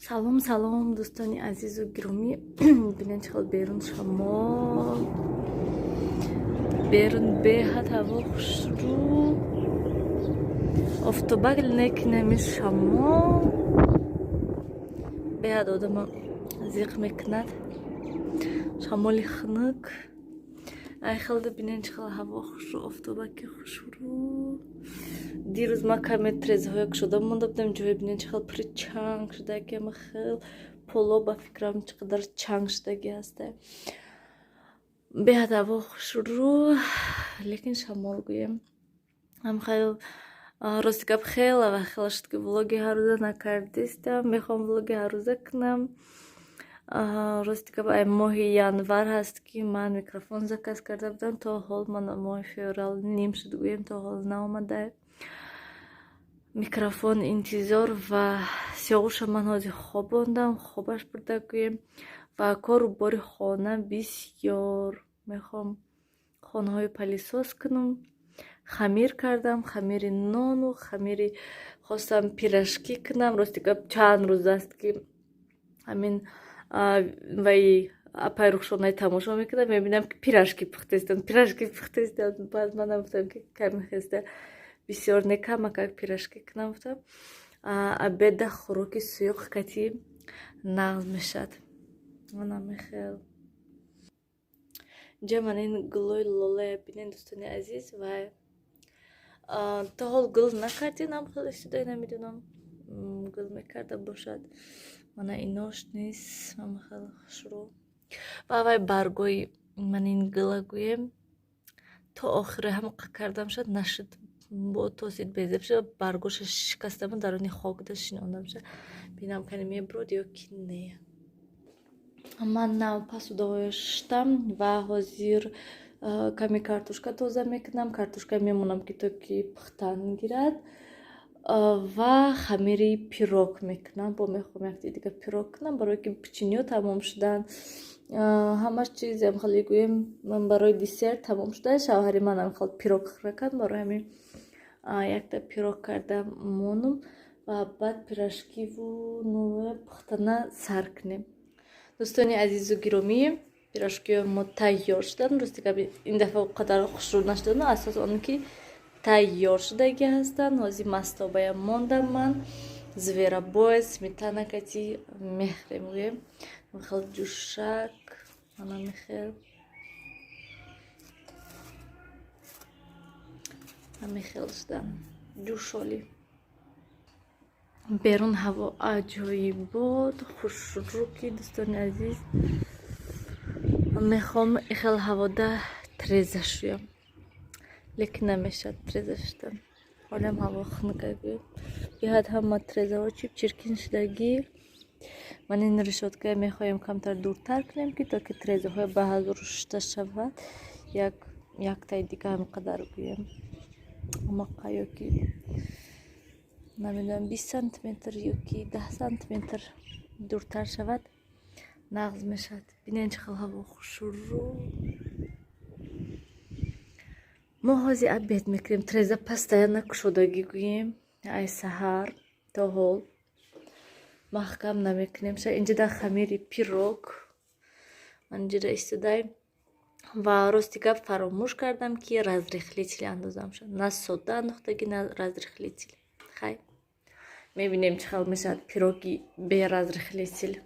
Салом, салом, дӯстони азизу гиромӣ. Бинед, чӣ хел берун шамол, берун беҳад ҳаво хушрӯ, офтобак, лекин шамол беҳад одама зиқ мекунад, шамоли хунук. Ай хелда, бинед, чӣ хел ҳаво хушрӯ, офтобаки хушрӯ. Дирӯз ма каме трезаҳоя кушода монда будам, ҷое бинед, чӣ хел пури чанг шудаги, ама хел поло, ба фикрам, чӣ қадар чанг шудаги ҳаста. Беҳад ҳаво хушрӯ, лекин шамол гӯем ам хел. Рости гап, хела ва хела шуд, ки влоги ҳаррӯза накардистам. Мехоҳам влоги ҳаррӯза кунам. Рости гап, ай моҳи январ ҳаст, ки ман микрофон заказ карда будам, то ҳол, ман моҳи феврал ним шуд гӯем, то ҳол наомада микрофон, интизор. Ва Сиёғуша ман ҳозир хобондам, хобаш бурда гӯем, ва кору бори хона бисёр. Мехоҳам хонаҳои пылесос кунам. Хамир кардам, хамири нону хамири хостам пирожки кунам. Рости гап, чанд рӯз аст, ки ҳамин ваи апай Рухшонаи тамошо мекунам, мебинам, ки пирожки пухтестанд, пирожки пухтестанд. Баъд манам гуфтам, ки каме хеста, бисёр не, камакак пирожки кунам, гуфтам. Обеда хӯроки суюқ кати нағз мешавад. Манамехел. Инҷа ман ин гулои лолая бинед, дӯстони азиз, ва то ҳол гул накардинам, хеле шуда, намедонам, гул мекарда бошад. Мана инош низ хеле хушрӯ ва вай баргои ман ин гула гӯем, то охире ҳамақа кардам, шуд, нашуд, бо тосид безеб шуд. Баргоша шикастаму даруни хокда шинондам, ша бинам, кани мебурод ё ки не. Ман нав посудаҳоя шуштам ва ҳозир каме картошка тоза мекунам. Картошка мемонам, ки то ки пухтан гирад, ва хамири пирог мекунам. Бо мехоҳам якти дига пирог кунам, барое ки печеньё тамом шуданд, ҳамаш чизам хеле гӯем барои десерт тамом шуда. Шавҳари манам хел пирог хӯра кард, барои ҳамин якта пирог карда монум ва баъд пирожкиву ноя пухтана сар кунем. Дӯстони азизу гиромӣ, пирожкиҳои мо тайёр шуданд. Рости гап, ин дафъа қадар хушрӯ нашуданд, асос он ки тайёр шудагӣ ҳастанд. Ҳозир мастобаям мондам, ман зверобой, сметана кати мехӯрем гӯем, хел ҷӯшак, мана мехел, ҳамихел шудан ҷӯшоли. Берун ҳаво аҷоибот хушрӯ, ки дӯстони азиз, мехоҳам ихел ҳавода треза шӯям, лекин намешавад треза шудан, ҳолиам ҳаво хунука гӯем. Беҳад ҳама трезаҳо чип чиркин шудагӣ. Ман ин решёткая мехоҳем камтар дуртар кунем, ки то ки трезаҳоя ба ҳазур шушта шавад. Як яктаи дига ҳамқадар гӯем, амақа ё ки намедонам, 20 сантиметр ё ки 10 сантиметр дуртар шавад, нағз мешавад. Бинед, чӣ хел ҳаво хушрӯ. Мо ҳозир обед мекунем. Треза постоянно кушодагӣ гӯем, ай саҳар то ҳол маҳкам намекунем. Ша инҷа дар хамири пирог ман инҷода истодаем. Ва рости гап, фаромӯш кардам, ки разрыхлитель андозам. Ша на сода андохтагӣ, на разрыхлитель. Хай, мебинем, чӣ хел мешавад пироги бе разрыхлитель.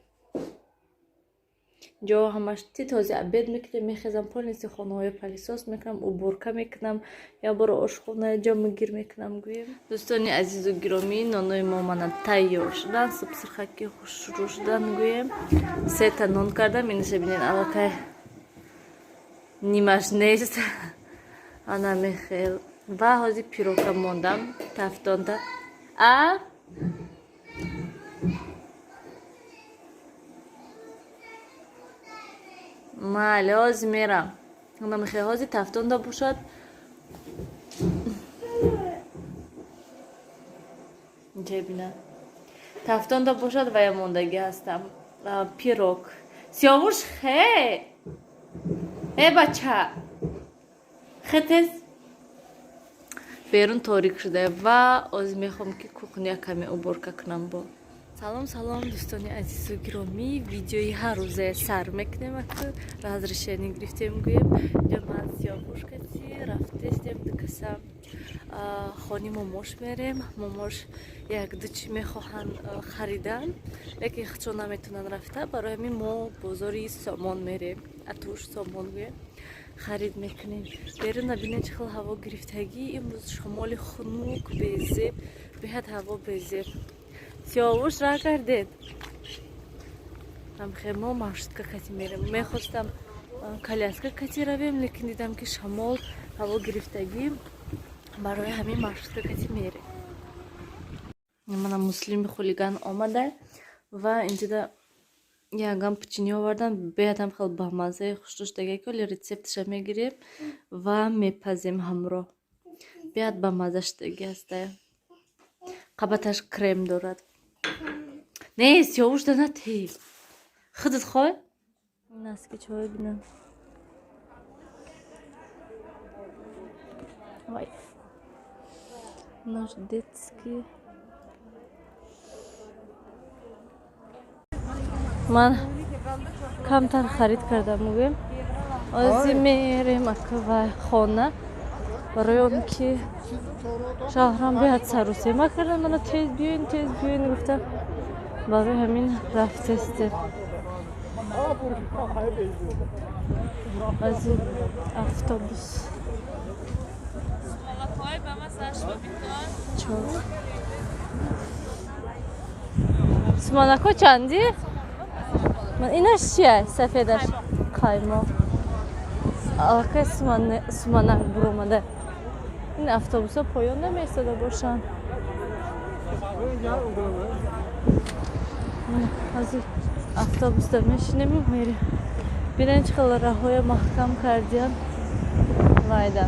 Ҷо ҳамаш тит. Ҳозир обед мекунем, мехезам, полностью хонаҳоя пылесос мекунам, уборка мекунам, як бор ошхона ҷамъгир мекунам гӯем. Дӯстони азизу гиромӣ, нонои мо мана тайёр шуданд, субсирхаки хушрӯ шуданд гӯем. Сета нон кардам, инаша бинед, аллакай нимаш нест. Ана мехел. Ва ҳозир пирока мондам тафтонда. А майли, ҳозир мерам. Ана мехел, ҳозир тафтонда бошад. Инҷа бина, тафтонда бошад ва я мондагӣ ҳастам пирог. Сиёвуш, хе, э бача, хе, тез. Берун торик шуда ва ҳозир мехоҳам, ки кухня каме уборка кунам. Бо Салом, салом, дӯстони азизу гиромӣ. Видеои ҳаррӯза сар мекунем. Аку разрешение гирифтем, гӯем, инҷо ман Сиёвуш кати рафтестем, дукаса хони момош мерем. Момош як-ду чӣ мехоҳанд харидан, лекин худшон наметавонанд рафта. Барои ҳамин мо бозори Сомон мерем, атуш Сомон гӯем, харид мекунем. Берун набинед, чӣ хел ҳаво гирифтагӣ имрӯз, шамоли хунук, безеб, беҳад ҳаво безеб. Сиёвуш, раҳ кардед? Ҳамхе мо маршрутка кати мерем. Мехостам коляска кати равем, лекин дидам, ки шамол, ҳаво гирифтагӣ, барои ҳамин маршрутка кати мерем. Мана Муслими хулиган омада ва инҷода ягам печенье овардан, беҳадам хел бамаззаи хушдоштага, ки оли рецепташа мегирем ва мепазем ҳамроҳ. Беҳад бамазза шудаги ҳастая, қабаташ крем дорад. Не, Сиёвуш, да натӣ, худат хой. Носки чой бинам. Вай, наш детский. Ман камтар харид кардам, гӯем, ози мерем аква хона, барои он ки шавҳарам беҳад сарусема кардам, мана тез биёин, тез биёин гуфта, барои ҳамин рафтестем. Ази автобус чор. Суманако чанди? Инаш чия, сафедаш? Қаймоқ. Аллакай суманак буромада. Ин автобусҳо поён намеистода бошанд. Ҳозир автобусда мешинему мерем. Бинед, чӣ хел раҳҳоя маҳкам кардиян. Вайда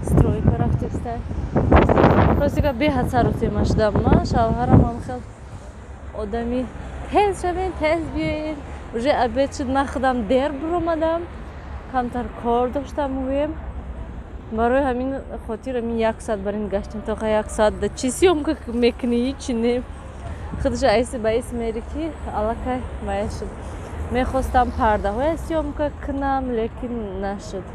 стройка рафтеста. Рости гап, беҳад сарусема шудам ман. Шавҳарам ҳам хел одами, тез шавем, тез биёед, уже обед шуд. Ман худам дер буромадам, камтар кор доштам, гӯем, барои ҳамин хотир ҳамин як соат бар ин гаштем. Тоқа як соат да чӣ съёмка мекунӣ? Ҳичи не, худша айси ба ис мери, ки аллакай вая шуд. Мехостам пардаҳоя съёмка кунам, лекин нашуд.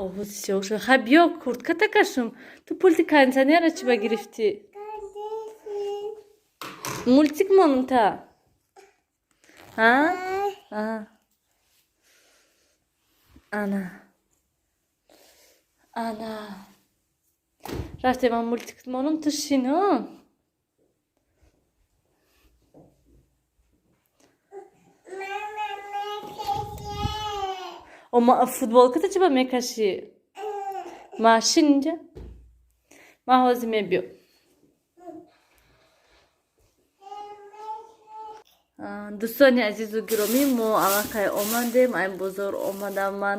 Оҳ, сиёҳ. Хай, биё, куртка такашум. Ту пульти кондиционера чӣ ба гирифтӣ? Мультик монумта. А ана, ана, рафтем, ман мультик монум, ту шин. О, футболката чӣ ба мекашӣ? Ма шин инҷа, ман ҳозир мебиём. Дӯстони азизу гиромӣ, мо аллакай омадем ай бозор. Омадам ман,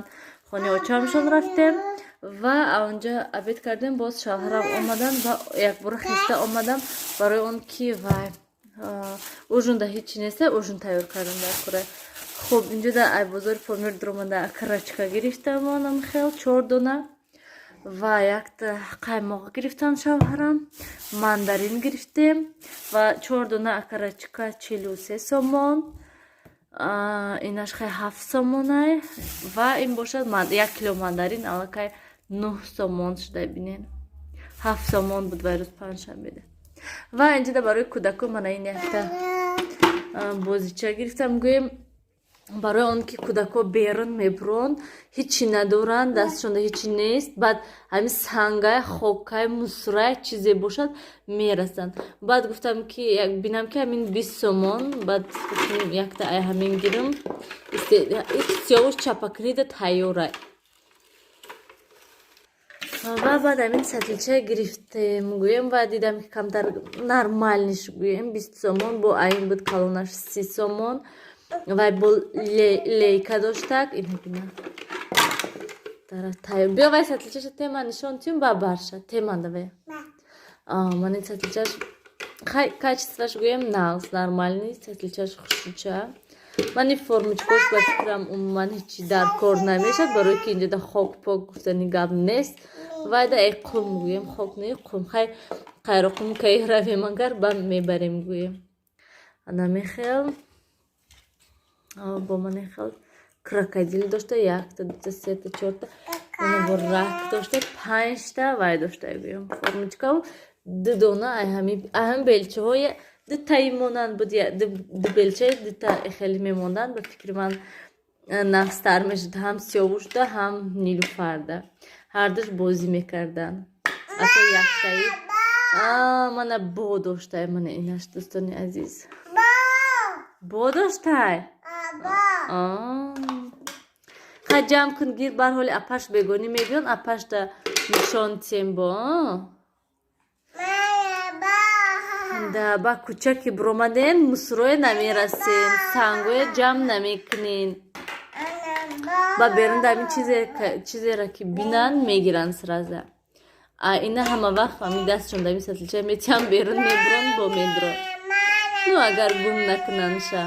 хонаи очамшон рафтем ва онҷа обед кардем. Боз шавҳарам омаданд ва якбора хеста омадам, барои он ки вай ужин да ҳичи неста, ужин тайёр кардам дар кура. Хуб, инҷо да ай бозори Помир дуромада, окорочка гирифтам, хел чор дона ва якта қаймоқ гирифтан шавҳарам, мандарин гирифтем ва чор дона окорочка 43 сомон, инаш хай 7 сомонай ва ин бошад 1 кило мандарин аллакай 9 сомон шуда. Бинен, 7 сомон буд вай рӯз панҷшанбеда. Ва инҷода барои кӯдако мана ин якта бозича гирифтам, гӯем, барои он ки кӯдако берун мебуранд, ҳичи надоранд, дастшонда ҳичи нест, баъд ҳамин сангай, хокай, мусурай, чизе бошад, мерасанд. Баъд гуфтам, ки бинам, ки ҳамин 20 сомон. Баъд гуфтам, якта ай ҳамин гирам. Сиёвуш, чапакнида тайёрай. Ва баъд ҳамин сатилча гирифтем, гӯем, ва дидам, ки камтар нормальный ш, гӯем, 20 сомон бо айн буд, калонаш 30 сомон. Вай бо лейка доштак. Ина бина, биё, вай сатилчаша тема нишон тюм ба барша теманда. Вай ман ин сатилчаш хай, качество ш, гӯем, нағз, нормальный сатилчаш, хушрӯча. Ман ин формочка ш ба фикрам умуман ҳечи дар кор намешад, барое ки инҷода хок пок гуфтани гап нест. Вайда э қум, гӯем, хок не, қум. Хай. Қайроқум кай равем, агар ба мебарем, гӯем. Анамехел бо манехел крокодил дошта, якта, дута, сета, чорта, мана бо рак дошта, панҷта вай дошта, гӯем, формочкаву ду дона ай ҳами белчаҳои дутаи монанд буд, ду белчаи дута хеле мемонданд. Ба фикри ман, нағзтар мешуд, ҳам Сиёвушда, ҳам Нилуфарда, ҳардуш бозӣ мекарданд. Ато яктаи мана бо доштай, мана инаш, дӯстони азиз, бо доштай. Ха, ҷамъ кун, гир. Барҳоли апаш бегонӣ мебиён, апашда нишон тем бо. Да ба кӯча ки биромаден, мусрое намерасен, сангое ҷамъ намекунен. Ба берун да ҳамин чизеро ки бинанд, мегиранд сразу. А ина ҳама вақт ҳамин дастшон дар сатлича метиҳам, берун мебуранд, бо медро. Ну, агар гум накунандша.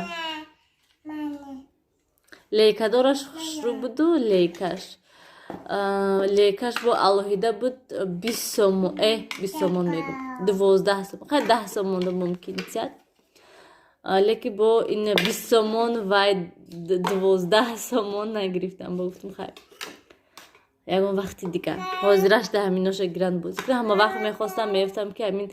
Лейкадораш хушрӯ буду лейкаш бо алоҳида буд, 20 сомон, 20 сомон мегум, 12 сомон, хай, 10 сомонда мумкин тият, леки бо ин 20 сомон вай 12 сомон нагирифтам. Бо гуфтам, хай, ягон вақти дигар, ҳозираш да ҳаминоша гиранд, бозӣ кунам. Ҳама вақт мехостам, мегуфтам, ки ҳамин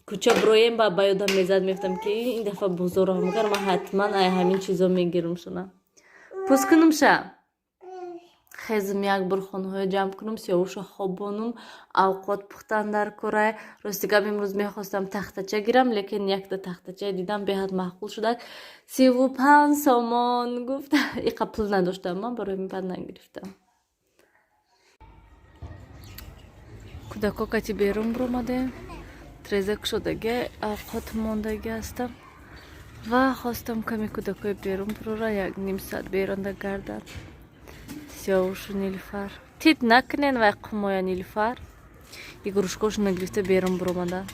кӯча бироем, ба ёдам мезад, мегуфтам, ки ин дафъа бозорро ҳамагар ман ҳатман ай ҳамин чизо мегирам шуна. Пӯст кунумша, хезм, як бор хонаҳоя ҷамъ кунум, Сиёвуша хобонум, авқот пухтан дар корай. Рости гап, имрӯз мехостам тахтача гирам, лекин якта тахтачае дидам, беҳад маъқул шудак, 35 сомон гуфт. Иқа пул надоштам ман, барои ҳамин баъд нагирифтам. Кӯдако кати берун биромадем, треза кушодаги, авқот мондаги ҳастам ва хостам каме кӯдакои берун бирора, як ним соат берунда гарданд. Сиёвушу Нилуфар тит накунен, вай қумоя. Нилуфар игрушкошона гирифта берун биромаданд.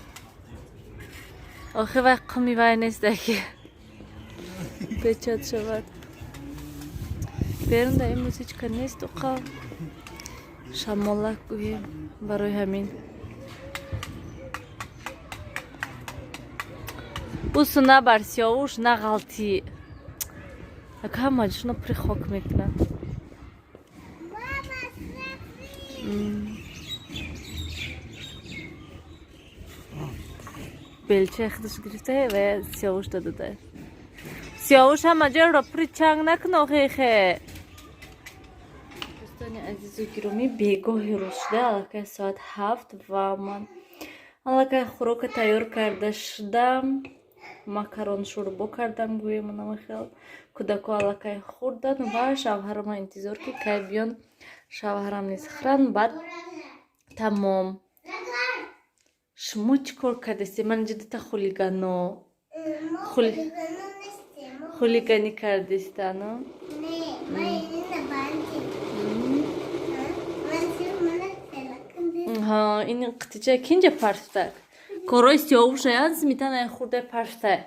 Охи, вай қуми вай неста, ки печат шавад. Берунда имрӯз ҳеҷ ка нест, уқа шамолак гӯем, барои ҳамин бусу набар, Сиёвуш, на ғалтӣ. Ҳама ҷошона пури хок мекунад. Белчаи худаш гирифта ва Сиёвуш додада. Сиёвуш, ҳама ҷоро пури чанг накун, охехе. Дӯстони азизу гиромӣ, бегоҳи рӯз шуда, аллакай соат 7, ва ман аллакай хӯрока тайёр карда шудам. Макарон шӯрбо кардам, гӯем, намахел. Кӯдако аллакай хӯрдан ва шавҳарама интизор, ки кай биён, шавҳарам низ хӯранд, баъд тамом. Шумо чӣ кор кардастед? Ман инҷа дута хулигано хулиганӣ кардистану. Ин қитича кинҷа парфтак, корои Сиёвушаян, сметанаи хурдаи парфтай.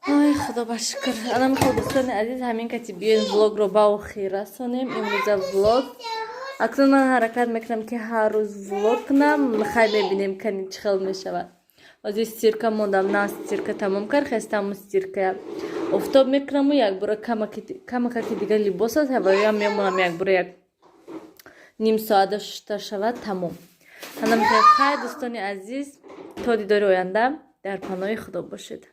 Ой, худо ба шукр. Ана михол, дӯстони азиз, ҳамин кати биёем, влогро ба охир расонем имрӯза влог. Акнун ман ҳаракат мекунам, ки ҳар рӯз влог кунам. Хай, мебинем, кани чӣ хел мешавад. Ҳозир стирка мондам, на стирка тамом кард, хестаму стиркая офтоб мекунаму якбора камакаки дигар либос аст, ҳавоям мемонам, якбора як ним соата шушта шавад, тамом. Ана михел. Хай, дӯстони азиз, то дидори оянда дар паноҳи худо бошед.